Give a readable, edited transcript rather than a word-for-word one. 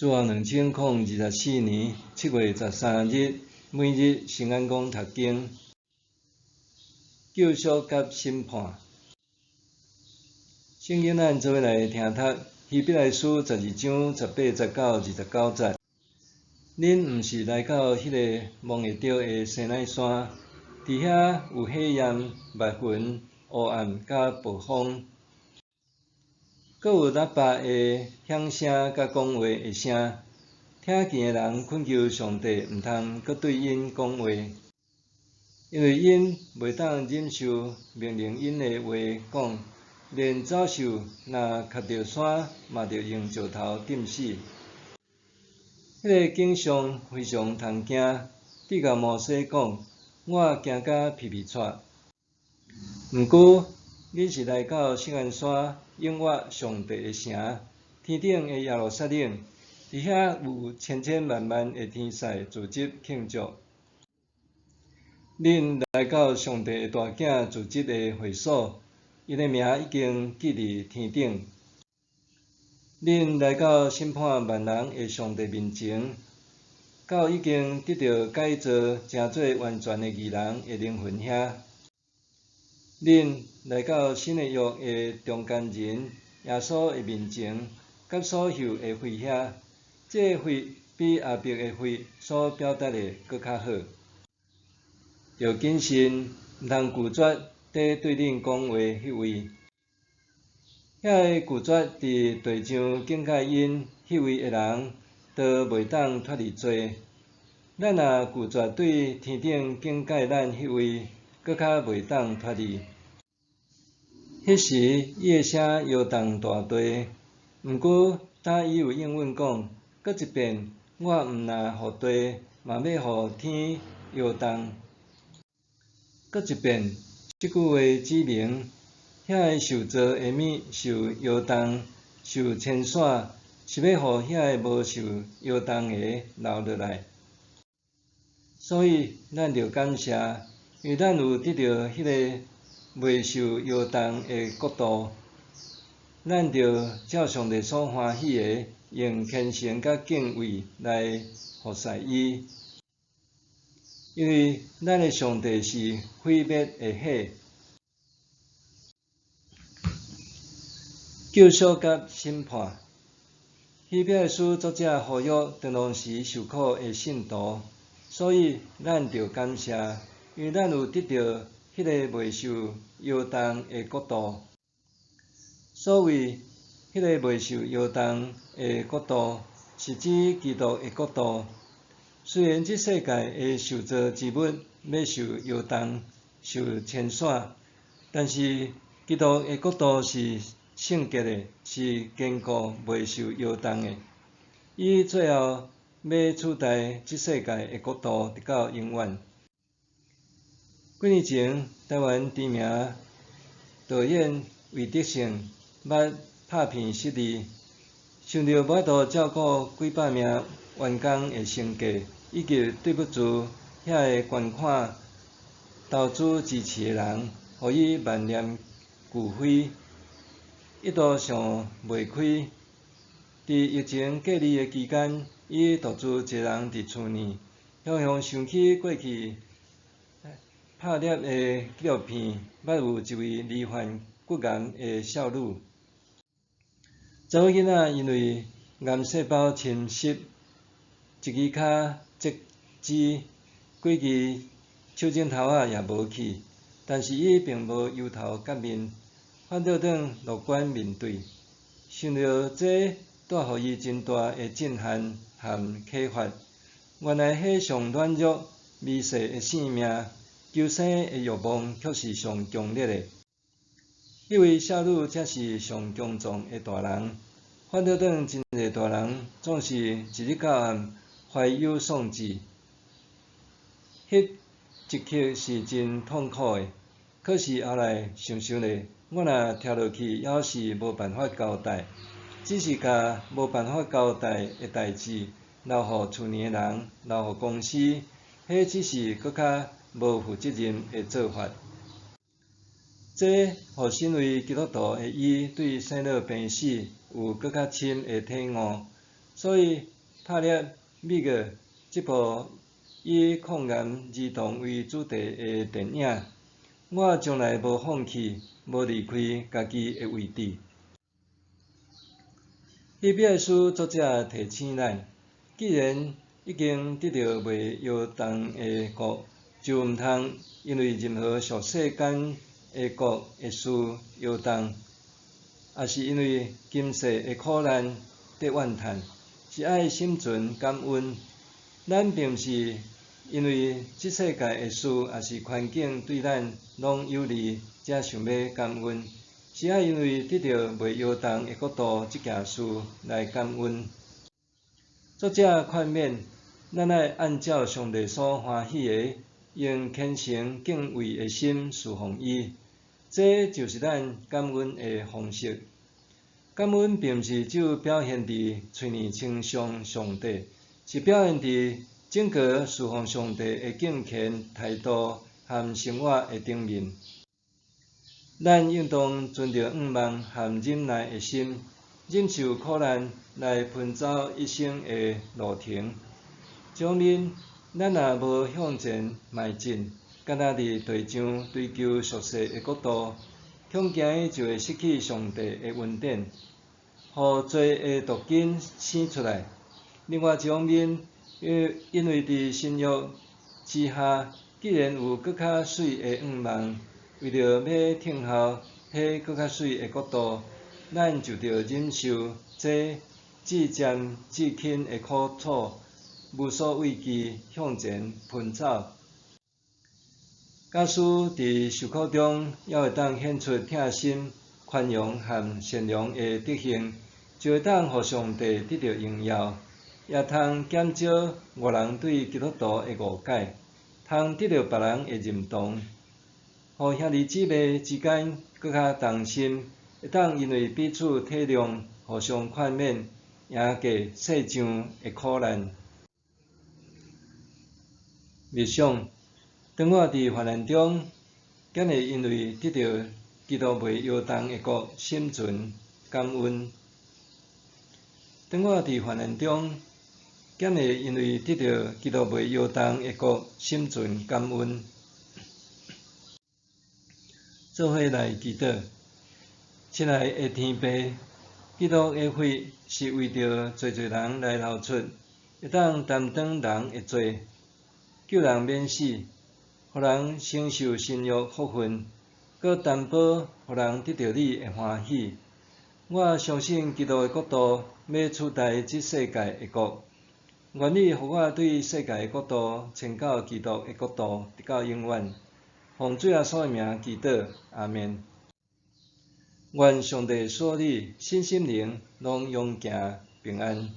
主後2024年7月13日，每日聖安講讀經，救贖佮審判。聖經咱做伙來聽讀希伯來書12章18節到29節。恁毋是來到彼个摸會著的西奈山，佇遐有火焰、密雲、烏暗佮暴風，閣有喇叭的響聲佮講話的聲。聽見的人懇求上帝毋通閣對𪜶講話，因為𪜶袂當忍受命令𪜶的話講，連走獸若磕著山，嘛著用石頭釘死。彼个景象非常通驚，對共摩西講：我驚甲皮皮掣。毋過，恁是來到錫安山，永活上帝的城，天頂的耶路撒冷，佇遐有千千萬萬的天使聚集慶祝。恁來到上帝的大囝聚集的會所，𪜶的名已經記佇天頂。恁來到審判萬人的上帝面前，到已經得著改造成做完全的義人的靈魂遐。恁來到新的約的中間人耶穌的面前，佮所受的血遐，這个血比亞伯的血所表達的閣較好。著謹慎，毋通拒絕佇對恁講話彼位。遐个拒絕佇地上警戒𪜶彼位的人，都袂當脫離罪。咱若拒絕對天頂警戒咱彼位，閣較袂當脫離。彼時，伊的聲搖動大地。毋過，今伊有應允講：閣一遍，我毋若予地，嘛欲予天搖動。閣一遍，這句話指明，遐个受造的物受搖動、受遷徙，是欲予遐个無受搖動的留落來。所以，咱著感謝，因為咱有得著彼个袂受搖動的國度，咱著照上帝所歡喜的，用虔誠佮敬畏來服侍伊。因為咱的上帝是毀滅的火。救贖佮審判。希伯來書作者呼籲當當時受苦的信徒，所以咱著感謝，因為咱有得著彼个袂受搖動的國度。所謂彼个袂受搖動的國度，是指基督的國度。雖然這世界的受造之物欲受搖動、受遷徙，但是基督的國度是聖潔的，是堅固、袂受搖動的。伊最後欲取代這世界的國度，直到永遠。幾年前，台灣知名導演魏德聖捌拍片失利，想著無法度照顧幾百名員工的生計，以及對不住遐个捐款、投資支持的人，予伊萬念俱灰，一度想袂開。佇疫情隔離的期間，伊獨自一人佇厝內，常常想起過去拍攝的紀錄片，捌有一位罹患骨癌的少女。查某囡仔因為癌細胞侵襲，一支跤截肢，規支手指頭仔也無去，但是伊並無憂頭結面，反倒轉樂觀面對。想著這帶予伊真大的震撼和啟發。原來彼上軟弱、微細的性命，求生的欲望卻是上強烈的。彼位少女才是上強壯的大人，反倒轉真濟大人總是一日到暗懷憂喪志。彼一刻是真痛苦的，可是後來想想咧，我若聽落去，猶是無辦法交代，只是共無辦法交代的代誌留予厝內的人，留予公司，彼只是閣較無負責任的做法。這予身為基督徒的伊對生老病死有閣較深的體悟，所以拍獵米格這部以控癌兒童為主題的電影，我從來無放棄、無離開家己的位置。希伯來書作者提醒咱，既然已經得著袂搖動的國，就毋通因為任何屬世間的國的事搖動，抑是因為今世的苦難得怨嘆，是愛心存感恩。咱並毋是因為這世界的事，抑是環境對咱攏有利，才想欲感恩，是愛因為得著袂搖動的國度這件事來感恩。作者勸勉咱愛按照上帝所歡喜的，用虔誠敬畏的心事奉伊，這就是咱感恩的方式。感恩並毋是只有表現佇喙爾稱頌上帝，是表現佇整個事奉上帝的敬虔態度和生活的頂面。咱應當存著向望和忍耐的心，忍受苦難來奔走一生的路程。一方面，咱若無向前邁進，干焦佇地上追求屬世的國度，恐驚就會失去上帝的恩典，予罪的毒根生出來。另外一方面，因為佇新約之下，既然有閣較媠的向望，為著欲等候彼閣較媠的國度，咱就著忍受這至暫至輕的苦楚，無所畏懼，向前奔走。假使佇受苦中，猶會當顯出疼心、寬容和善良的德行，就會當予上帝得著榮耀，也通減少外人對基督徒的誤解，通得著別人的認同，予兄弟姊妹之間閣較同心，會當因為彼此體諒，互相勸勉，贏過世上的苦難。默想，當我佇患難中，敢會因為得著基督袂搖動的國，心存感恩？當我佇患難中，敢會因為得著基督袂搖動的國，心存感恩？做伙來祈禱，親愛的天父，基督的血是為著濟濟人來流出，會當擔當人的罪，救人免死，予人承受新約福分，閣擔保予人得著你的歡喜。我相信基督的國度欲取代這世界的國，願你予我對世界的國度遷到基督的國度，直到永遠。奉主耶穌的名祈禱，阿們。願上帝賜予你身心靈攏勇健平安。